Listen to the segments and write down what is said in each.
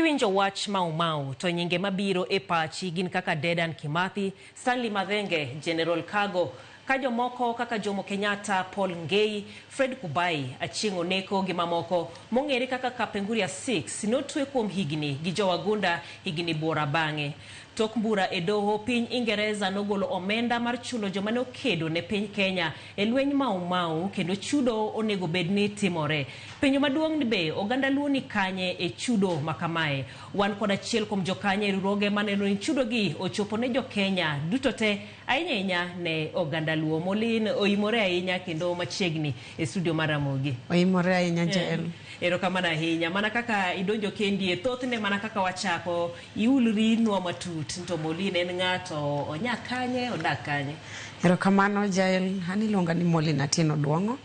Kiwinjo wach Mau Mau to nyinge mabiro e pachi gin kaka Dedan Kimathi, Stanley Mathenge, General Kago, ka jomoko kaka Jomo Kenyatta, Paul Ngei, Fred Kubai, Achieng' Oneko gi mamoko mong'ere kaka Kapenguria 6 notwe kuom higni gi jowagunda higni buora bang'e. Tok mbura e doho, piny Ingereza nogolo omenda mar chulo joma ne okedo ne piny Kenya e lweny Mau Mau kendo chudo onego bed ni timore. Penjo maduong' ni be oganda Luo ni kanye e chudo ma kamae? Wan kod achiel kuom jokanye e riwruoge maneno ni chudo gi ochopo ne jo Kenya duto te ahinya ahinya ne oganda Luo. Molin oimore ahinya kendo machiegni e studio mar Ramogi. Oimore ahinya Jael. Erokamano ahinya. Mana kaka idonjo kendi e thothne mana kaka wachako iulri nwa matut to Molin en ng'ato onya kanye odak kanye? Erokamano Jael, an iluonga ni Molin Atieno Duong'o.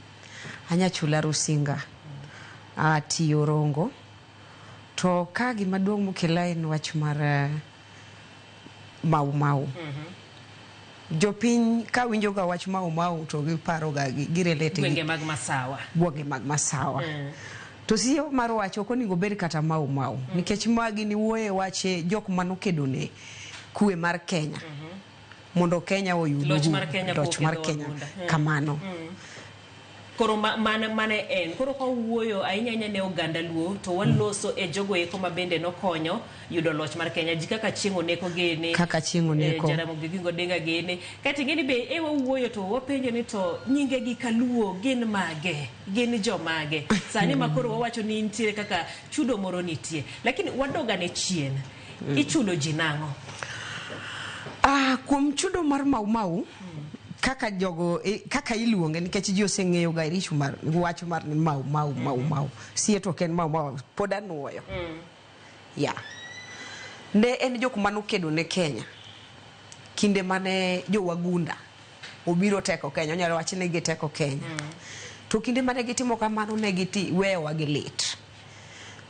Anyachula Rusinga. Atiyo Rongo. To ka gima duong' mokela en wach mar Mau Mau. Jopiny ka winjo ga wach Mau Mau to giparo ga gi relate gi Gwenge mag Masawa. Gwenge mag Masawa. To siyo mar wach ok onego bed kata Mau Mau. Nikech magi ni wuoye wache jok manokedo ne kwe mar Kenya. Mondo Kenya oyud Loch mar Kenya loch mar Kenya. Kamano. Koro mane en. Koro ka wuoyo ahinya ahinya ne oganda Luo to waloso e jogo eko ma bende nokonyo yudo loch mar Kenya. Ji kaka Achieng' Oneko gini. Kaka Achieng' Oneko. Jaramogi Oginga Odinga gini. Kaeto ing'e ni be e wawuoyo to wapenjo ni to nyinge gi kaluo gin mage? Gin jomage? Sani ma koro wawacho ni nitiere kaka chudo moro nitie. Lakini wadog ane chien. Ichulo ji nang'o? Kuom chudo mar Mau Mau, kaka jogo kaka iluonge nikech ji oseng'eyo ga richo mar wach mar ni Mau Mau Mau Mau. Sie to ok en Mau Mau, pod anuoyo. Ya. Ne en jok manokedo ne Kenya. Kinde mane jowagunda obiro teko Kenya, onyalo wach ni giteko Kenya. To kinde mane gitimo kamano ne giti weyowa gi lit.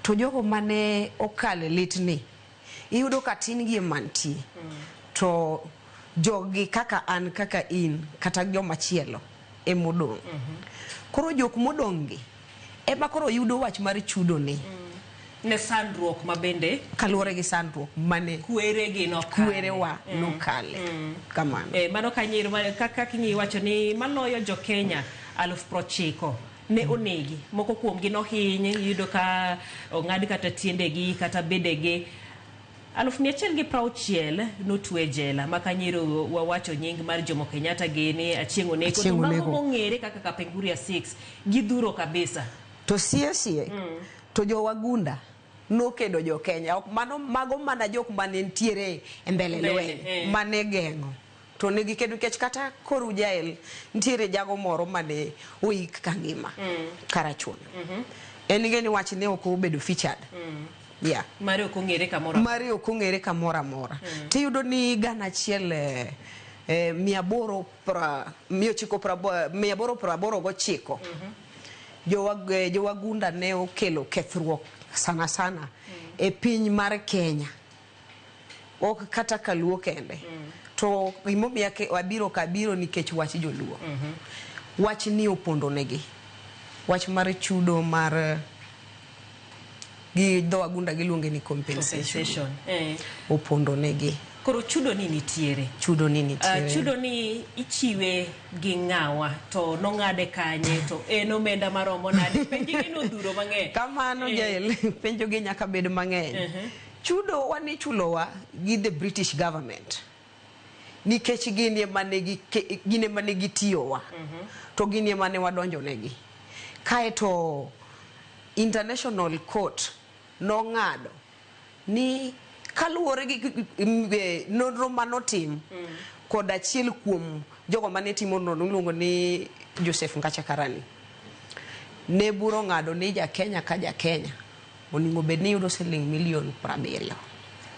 To jogo mane okale lit ni, iyudo ka tin gi mantie. To jogi kaka an kaka in kata joma chielo emodong'. Koro jok modong' gi ema koro yudo wach mar chudo ni. Ne sandruok ma bende kaluwore gi sandruok mane kwere gi nokale. Kwerewa nokale. Kamano. Mano kanyiro kaka kinyi wacho ni maloyo jo Kenya 90,000 ne onegi. Moko kuomgi nohiny, iyudo ka ong'ad kata tiendegi kata bedegi. 160,000 notwe jela. Ma kanyiro wawacho nying mar Jomo Kenyatta gini, Achieng' Oneko. To mago mong'ere kaka Kapenguria 6 gidhuro kabisa. To sie sie, to jo Wagunda nokedo jo Kenya. Ok mano mago mana jok mane nitiere e mbele lweny mane geng'o. To ne gikedo nikech kata koru Jael nitiere jago moro mane oik kangima Karachuonyo. En ing'e ni wach ne ok obedo featured. Yeah. Mare ok ong'ere kamoro. Mare ok ong'ere kamoro amora. Tiyudo ni 1 889. Jowagunda ne okelo kethruok sana sana e piny mar Kenya. Ok kata kaluo kende. To gimomiyo abiro ka abiro nikech wach joluo. Wach ni opondo negi. Wach mar chudo mar gi dho wagunda giluonge ni compensation. Opondo negi. Koro chudo ni nitiere. Chudo ni nitiere. Chudo ni ichiwe gi ng'awa to nong'ade kanye to en omenda maromo nade? Penjo gi nodhuro mang'eny. Kamano Jael, penjo gi nyaka bed mang'eny. Chudo wan ichulowa gi the British government. Nikech gin ema ne gitiyowa. To gin ema ne wadonjo negi. Kaeto International Court nong'ado ni kaluwore gi nonro manotim kod achiel kuom jogo mane timo nonro iluongo ni Joseph Ngacha Karani. Ne bura ong'ado ni ja Kenya ka ja Kenya onego bed ni yudo siling milion 70.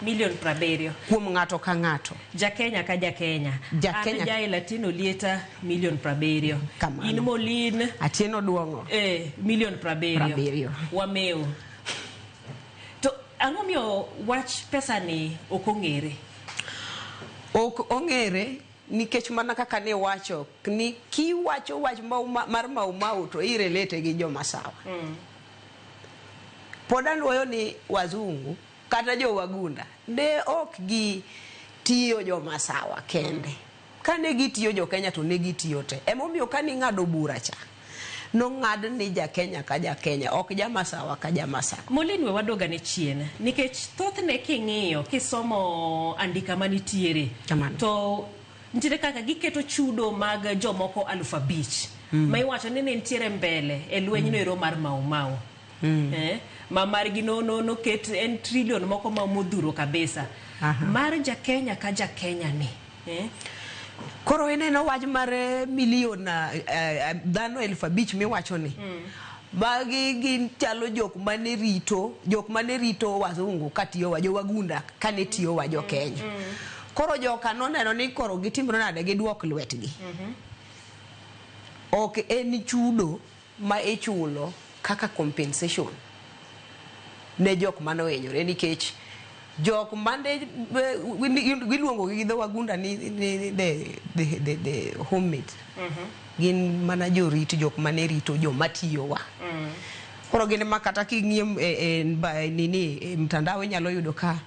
Milion 70. Kuom ng'ato ka ng'ato. Ja Kenya ka ja Kenya. Ja Kenya. An Jael Atieno Lieta milion 70. Kamano. In Molin. Atieno Duong'o. Milion 70. 70. Wameo. To ang'o miyo wach pesa ni ok ong'ere? Ok ong'ere nikech mana kaka ne wacho ni kiwacho wach mar Mau Mau to irelate gi joma sawa. Pod anuoyo ni wazungu Kata jo Wagunda ne ok gi tiyo jo Masawa kende. Kane gitiyo jo Kenya to ne gitiyo te. Emomiyo kane ing'ado bura cha, nong'ad ni ja Kenya ka ja Kenya, ok ja Masawa ka ja Masawa. Molin we wadog ane chien nikech thothne king'iyo kisomo andika manitiere Kamano. to nitiere kaka giketo chudo mag jomoko 5,000 ma iwacho ni ne nitiere mbele e lweny no ero mar Mau Mau. Ma margi no no noket en trillion moko ma modhuro kabisa. Mar ja Kenya ka ja Kenya ni. Koro ineno wach mar milion dhano 5,000 miwacho ni. Magi gin chalo jok mane rito wazungu katiyo wa jo Wagunda kane tiyo wa jo Kenya. Koro joka noneno ni koro gitimre nade giduok lwetgi. Ok en chudo ma ichulo kaka compensation ne jok mane ohinyore nikech jok mane giluongo gi dho Wagunda ni the homemade gin mana jorit jok mane rito joma tiyowa. Koro gin ma kata king'iyo e nini e mtandao inyalo yudo ka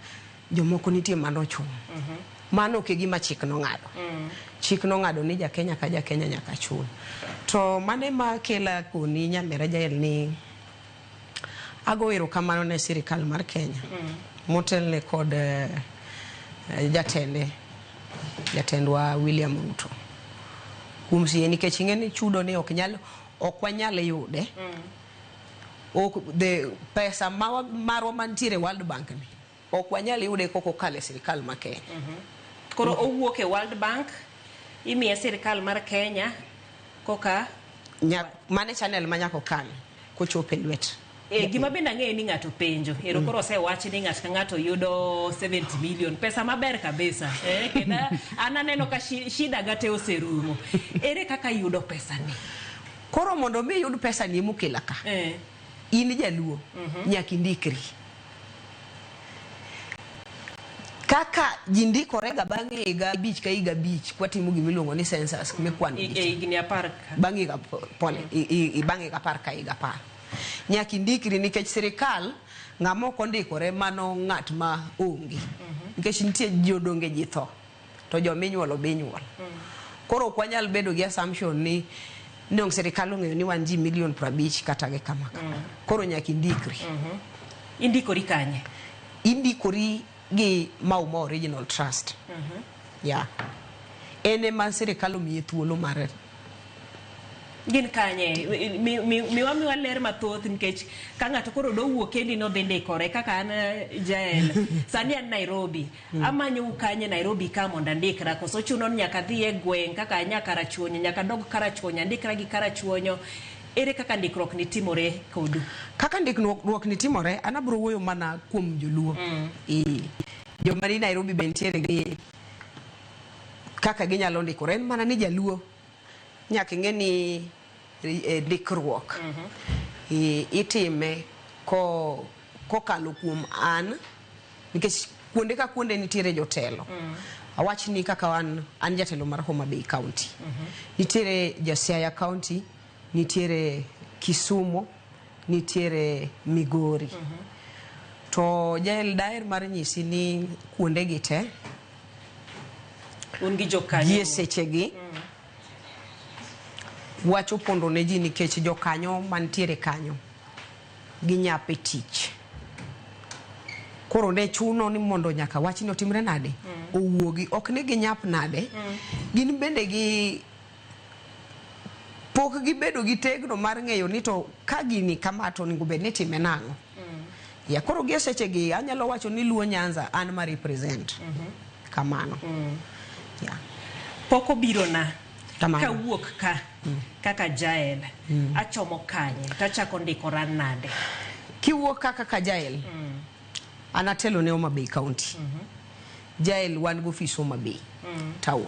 jomoko nitie manochung. Mano ok e gima chik nong'ado. Chik nong'ado ni ja Kenya ka ja Kenya nyaka chul. To mano ema kela koni nyamera Jael ni ago erokamano ne sirikal mar Kenya motelne kod jatende jatendwa William Ruto kuom siye nikech ing'e ni chudo ni ok nyal ok wanyal yude ok the pesa marwa mantiere World Bank ni ok wanyal yude kok okalo e sirikal ma Kenya. Koro owuok e World Bank imiye sirikal mar Kenya koka Mane channel ma nyaka okal kochopo e lwet. Gima bende ang'eyo ni ng'ato penjo ero koro osewachi ni ng'ato ka ng'ato yudo 70 million pesa maber kabisa kendo an aneno ka shida ga te oserumo. Ere kaka yudo pesa ni? Koro mondo mi iyud pesa ni emokela ka. In jaluo nyaka indikri. Kaka ji ndikore ga bang' higa 5 ka higa 5 kwatimo gimiluongo ni census mikwano ji E higni 10 ka. Bang' higa pole bang' higa 10 ka higa 10 nyaka indikri nikech sirikal ng'ama ok ondikore mano ng'at ma onge nikech nitie jodonge ji tho to jominyuolo be inyuolo. Koro ok wanyal bedo gi assumption ni dong sirikal ong'eyo ni wan ji milion 50 kata gi kama kama. Koro nyaka indikri. Indikori kanye? Indikori gi Mau Mau Regional Trust. Yeah. En ema sirikal omiye thuolo mar Gin kanye? Miwa ler mathoth nikech ka ng'ato koro dowuok kendi nodhi ndikore kaka an Jael. Sani an Nairobi. Amanyou kanye Nairobi ka mondo andikra koso chuno ni nyaka adhi e gweng' kaka anya Karachuonyo nyaka adog Karachuonyo andikra gi Karachuonyo. Ere kaka ndikruok ni timore kodu? Kaka ndikruok ni timore, an abiro wuoyo mana kuom joluo. Joma ni Nairobi be nitiere gi kaka ginyalo ndikore. En mana ni jaluo nyaka ing'e ni ndikruok itime kokalo kuom an nikech kuonde ka kuonde nitiere jotelo. Awach ni kaka wan an jatelo mar Homa Bay County. Nitiere ja Siaya County, nitiere Kisumu, nitiere Migori. To Jael daher mar nyisi ni kuonde gi te Un gi jokanyo. Gie sechegi wach opondo ne ji nikech jokanyo mantiere kanyo ginyap e tich. Koro ne chuno ni mondo nyaka wachni otimre nade? Owuogi. Ok ni ginyap nade, gin bende gi pok gibedo gi tegno mar ng'eyo ni to ka gini kama to onego bed ni itime nang'o. Ya koro gie sechegi anyalo wacho ni Luo Nyanza an ma represent. Kamano. Yeah. Pok obiro na. Kamano. Kawuok ka kaka Jael achomo kanye tachako ndikora nade? Kiwuok ka kaka Jael, an atelo ne Homa Bay County. Jael wan gi ofis Homa Bay town.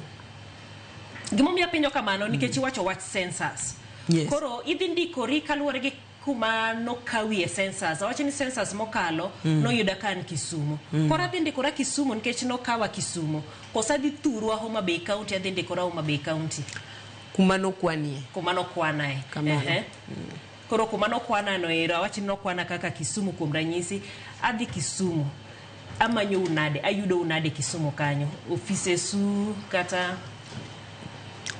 Gimomiyo apenjo kamano nikech iwacho wach census. Yes. Koro idhi ndikori kaluwore gi kuma nokawie census. Awacho ni census mokalo noyuda ka an Kisumu. Koro adhi ndikora Kisumu nikech nokawa Kisumu. Koso adhi thurwa Homa Bay County adhi ndikora Homa Bay County. Kuma nokwanie. Kuma nokwanae. Kamano. Ehe. Koro kuma nokwana no ero awach ni nokwana kaka Kisumu kuom ranyisi adhi Kisumu. Amanyo nade, ayudo nade Kisumu kanyo? Offices u kata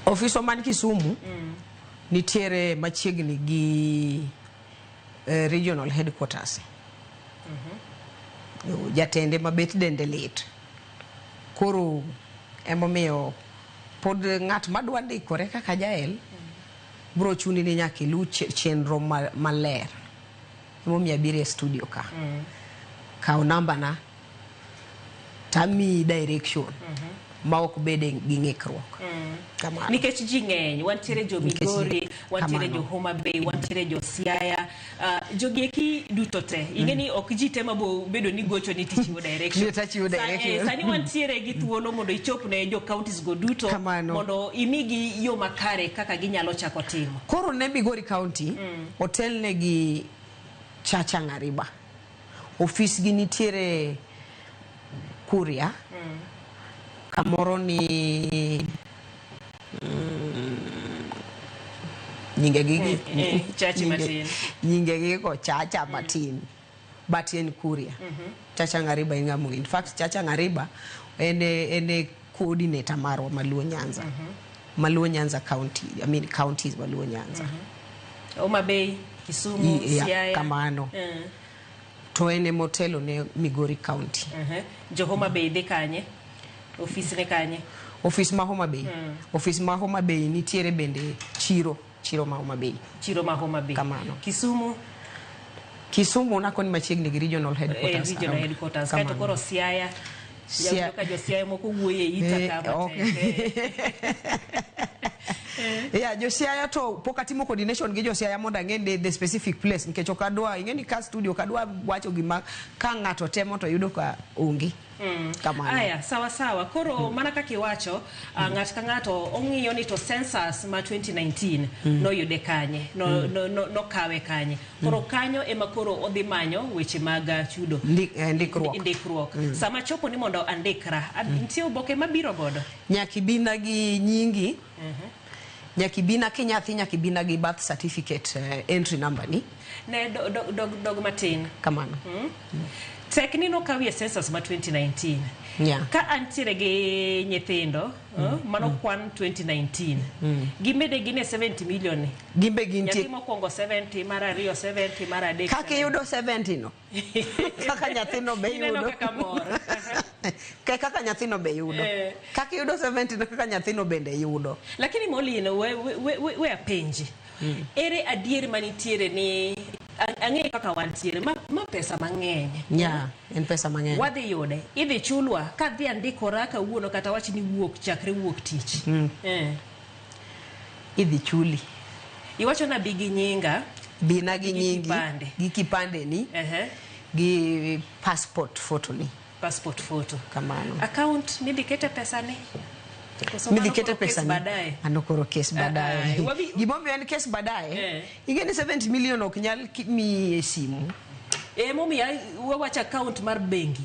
Ofiswa man Kisumu nitiere machiegni gi regional headquarters. Jatende mabet dende lit. Koro emomiyo pod ng'at madwa ndikore kaka Jael bro chuni ni nyaka iluw chenro maler. Emomiyo abiro e studio ka. Kaw namba na tamiyi direction ma ok bede gi ng'ikruok. Kamano. Nikech ji ng'eny, wantiere jo Nikech Migori, wantiere kamano. jo Homa Bay, wantiere jo Siaya, jogi eki duto te. Ing'e ni ok ji te mabo bedo ni gocho ni tichiwo direction. Ni tachiwo direction. Sani wantiere gi thuolo mondo ichop ne jo counties go duto Kamano. mondo imigi yo makare kaka ginyalo chako timo. Koro ne Migori County otelne gi Chacha Ng'ariba. Ofis gi nitiere Kuria. Kamoro ni nyinge gi Chachi matin. Nyinge gi go Chacha matin. But en Kuria. Chacha Ng'ariba en ng'ama in fact Chacha Ng'ariba en e coordinator marwa Maluo Nyanza. Maluo Nyanza County, I mean counties Maluo Nyanza. Homa Bay, Kisumu, Siaya. Kamano. To en emotelo ne Migori County. Jo Homa Bay dhi kanye? Ofis ne kanye? Ofis ma Homa Bay. Ofis ma Homa Bay nitiere bende chiro ma Homa Bay. Chiro ma Homa Bay. Kamano. Kisumu, Kisumu nako ni machiegni gi regional headquarters. Regional headquarters. Kaeto Kamano. koro Siaya. Siaya. Jawinjo ka jo Siaya moko wuoyo e ita ka matek. Yeah, jo Siaya to pok atimo coordination gi jo Siaya mondo ang'e the specific place nikech ok adwa ing'e ni ka studio ok adwa wacho gima ka ng'ato temo to yudo ka onge. Kamano. Aya, sawa sawa. Koro mana kaka iwacho, ng'at ka ng'ato ong'iyo ni to census ma 2019 noyude kanye, nokawe kanye. Koro kanyo ema koro odhi manyo weche mag chudo. Ndikruok. Ndikruok. Sama chopo ni mondo andikra, nitie oboke mabiro godo. Nyaka ibina gi nyingi. Nyaka ibina kinyathi, nyaka ibina gi birth certificate entry number ni. Ne dog matin. Kamano. Tek ni nokawie census ma 2019. Ka antiere gi nyithindo, mano kwan 2019. Gimede gine 70 million ni. Gimbe gintie. Nyathi mokwongo 70, mar ariyo 70, mar adek Kaka iyudo 70 no. Kaka nyathino be Ineno yudo. kaka mor. Kaka nyathino be yudo. Kaka iyudo 70 no kaka nyathino bende yudo. Lakini Molino we apenji. Ere adier manitiere ni ang'e kaka wantiere ma pesa mang'eny. Yeah, en pesa mang'eny. Wadhi yude, idhi chulwa kadhi andikora kawuono kata wach ni wuok chakre wuok tich. Idhi chuli. Iwacho na bi gi nyinga. Bina gi Gi nyingi. kipande. Gi kipande ni. Gi passport photo ni. Passport photo. Kamano. Account midhi kete pesa ni. Koso Midhi mano kete koro kes pesa ni. baadaye. Mano koro kes baadaye. Gimomiyo en kes baadaye. Ing'e ni 70 million ok nyal miyi e simu. Momiyo wawacho account mar bengi.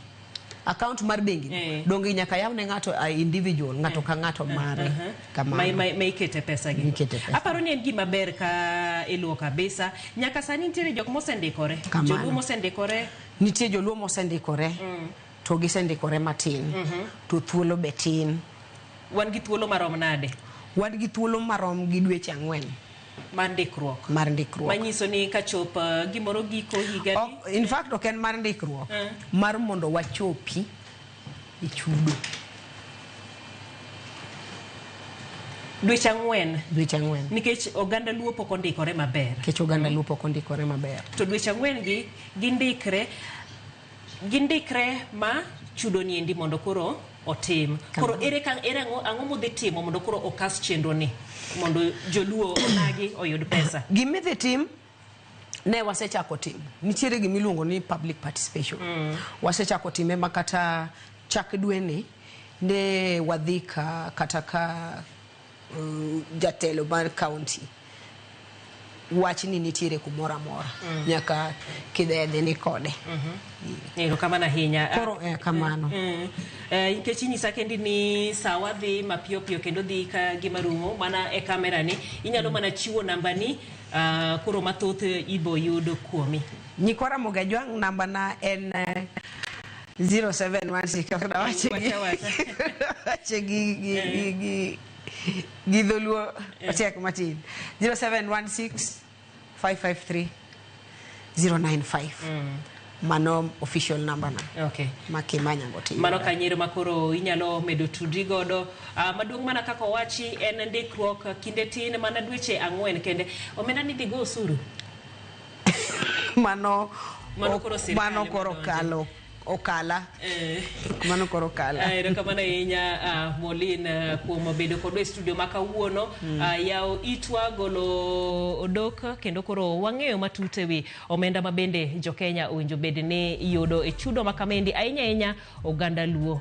Account mar bengi. Donge nyaka yaw ne ng'ato individual, ng'ato ka ng'ato mare. Kamano. Ma ikete pesa gi. Ikete pesa. Aparo ni en gima ber ka iluwo kabisa. Nyaka sani nitiere jok mosendikore. Kamano. Joluo mosendikore. Nitie joluo mosendikore. To gisendikore matin. To thuolo be tin. Wan gi thuolo marom nade? Wan gi thuolo marom gi dweche 4. Mar ndikruok. Mar ndikruok. Manyiso ni kachop gimoro giko higa ni. In fact ok en mar ndikruok. Mar mondo wachopi e chudo. Dweche 4. Dweche 4. Nikech oganda Luo pok ondikore maber. Nikech oganda Luo pok ondikore maber. To dweche 4 gi gindikre ma chudo ni endi mondo koro otim. Koro ere ka, ere ang'o modhi timo mondo koro okas chenro ni mondo joluo onagi oyud pesa? Gimidhi tim ne wasechako timo. Nitiere gimiluongo ni public participation. Wasechako time ma kata chak dweni ne wadhi ka kata ka jatelo mar county wachni nitiere kumoro amora. Nyaka kidhedhe ni kode. Erokamano ahinya. Koro, kamano. Nikech inyisa kendi ni sawa dhi mapiyo piyo kendo dhi ka gima rumo mana e kamera ni inyalo mana chiwo namba ni, koro mathoth ibo yudo kuomi. Nyikwa Ramogi Ajwang', namba na en 0716 ok dawache gi Wacha wacha. wache gi dholuo otek matin. 0716 553 095. Mano official number na. Makimanya go to Mano kanyiero ma koro inyalo medo tudri godo. Maduong' mana kaka owachi en ndikruok kinde tin mana dweche 4 kende. Omenda ni dhi go osuru. Mano Mano koro sirkal mano ema koro donje. Kalo okala. Mano koro kala. Erokamano ahinya, Molin, kuom bedo kodwa e studio ma kawuono. Yawo itwa golo odok kendo koro wang'eyo matut ewi omenda ma bende jokenya owinjo bed ni yudo e chudo ma kamendi, ahinya ahinya oganda Luo.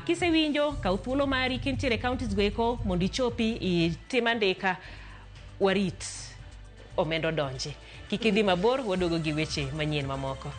Kisewinjo, kaw thuolo mari kintiere e counties go eko mondo ichopi itim andika, warit omenda odonji. Kik idhi mabor, waduogo gi weche manyien mamoko.